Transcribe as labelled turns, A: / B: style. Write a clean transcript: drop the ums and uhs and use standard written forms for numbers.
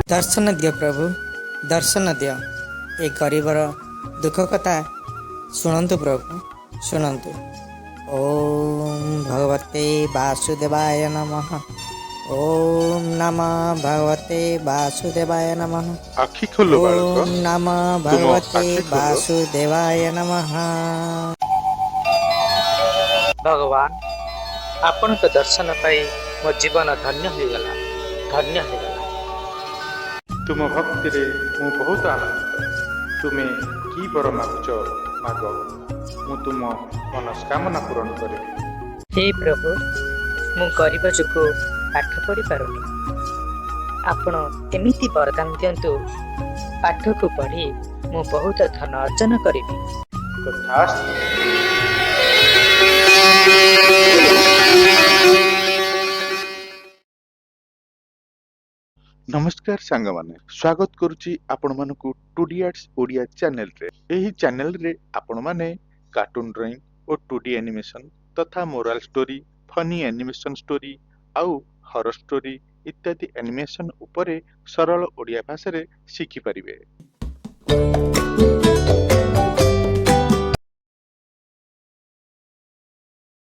A: ଦର୍ଶନ ଦିଅ ପ୍ରଭୁ, ଦର୍ଶନ ଦିଅ। ଏ ଗରିବର ଦୁଃଖ କଥା ଶୁଣନ୍ତୁ ପ୍ରଭୁ, ଶୁଣନ୍ତୁ। ଓମ୍ ଭଗବତେ ବାସୁଦେବାୟ ନମଃ। ଓମ୍ ନମଃ ଭଗବତେ ବାସୁଦେବାୟ ନମଃ।
B: ଆଖି ଖୋଲ ବାଳକ।
A: ଓମ୍ ନମଃ
B: ତୁମ
A: ଭଗବତେ
B: ଆଖି ଖୋଲ।
A: ବାସୁଦେବାୟ ନମଃ। ଭଗବାନ, ଆପଣଙ୍କ ଦର୍ଶନ ପାଇ ମୋ ଜୀବନ ଧନ୍ୟ ହୋଇଗଲା, ଧନ୍ୟ ହୋଇଗଲା।
B: ତୁମ ଭକ୍ତିରେ ମୁଁ ବହୁତ ଆନନ୍ଦିତ। ତୁମେ କି ବର ମାଗୁଛ, ମାଗ। ମୁଁ ତୁମ ମନସ୍କାମନା ପୂରଣ କରିବି।
A: ହେ ପ୍ରଭୁ, ମୁଁ ଗରିବ ଯୋଗୁଁ ପାଠ ପଢ଼ି ପାରୁନି। ଆପଣ ଏମିତି ବରଦାନ ଦିଅନ୍ତୁ, ପାଠକୁ ପଢ଼ି ମୁଁ ବହୁତ ଧନ ଅର୍ଜନ କରିବି।
B: ତଥାସ୍ତୁ। ନମସ୍କାର ସାଙ୍ଗମାନେ, ସ୍ୱାଗତ କରୁଛି ଆପଣମାନଙ୍କୁ ଟୁ ଡି ଆର୍ଟସ ଓଡ଼ିଆ ଚ୍ୟାନେଲରେ। ଏହି ଚ୍ୟାନେଲରେ ଆପଣମାନେ କାର୍ଟୁନ ଡ୍ରଇଂ ଓ ଟୁ ଡି ଆନିମେସନ ତଥା moral story, funny animation story ଆଉ ହରର ଷ୍ଟୋରି ଇତ୍ୟାଦି ଆନିମେସନ ଉପରେ ସରଳ ଓଡ଼ିଆ ଭାଷାରେ ଶିଖିପାରିବେ।